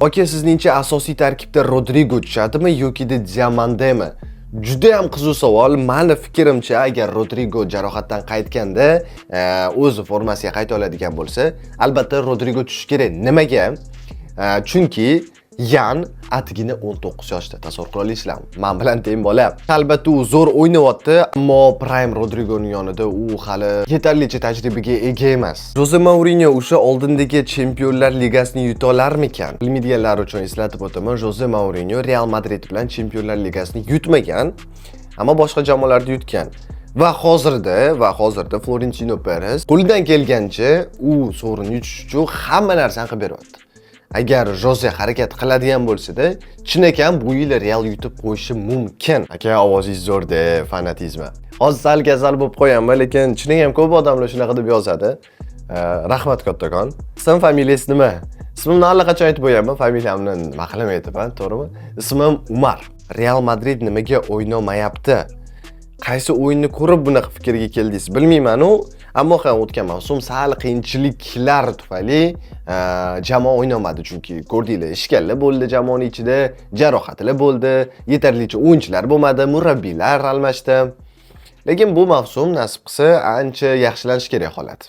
Aka, sizningcha asosiy tarkibda Rodrigo tushadimi yoki Diamandemi? Juda ham qiziq savol. Mani fikrimcha, agar Rodrigo jarohatdan qaytganda o'z formasiga qayta oladigan bo'lsa, albatta Rodrigo tushishi kerak. Nimaga? Chunki Yan atgina 19 yoshda, tasavvur qila olasizlarmi? Men bilan teng bola. Albatta u zo'r o'ynayapti, ammo prime Rodrigoning yonida u hali yetarlicha tajribaga ega emas. Joze Mourinho o'sha oldindagi Chempionlar Ligasini yuta olarmikan? Bilmaydiganlar uchun eslatib o'taman, Joze Mourinho Real Madrid bilan Chempionlar Ligasini yutmagan, ammo boshqa jamoalarda yutgan. Va hozirda Florentino Perez qo'lidan kelgancha u sovrinni yutish uchun hamma narsani qilib beryapti. Agar Joze harakat qiladigan bo'lsa-da, chinakam bu yil Real yutib qo'yishi mumkin. Aka, ovozingiz zo'rda, fanatizmi. Hozir sal kasal bo'lib qo'yaman, lekin chinakam ko'p odamlar shunaqa deb yozadi. Rahmat kattakon. Ism, familiyasi nima? Ismimni allaqachon aytib qo'yganman, familiyamni nima qilaman aytaman, to'g'rimi? Ismim Umar. Real Madrid nimaga o'ynamayapti? Qaysi o'yinni ko'rib bunaqa fikrga keldingiz, bilmayman-u, ammo ham o'tgan mavsum sal qiyinchiliklar tufayli jamoa o'ynamadi, chunki ko'rdinglar, ishkallar bo'ldi jamoani ichida, jarohatlar bo'ldi, yetarlicha o'yinchilar bo'lmadi, murabbiylar almashdi. Lekin bu mavsum nasib qilsa ancha yaxshilanishi kerak holat.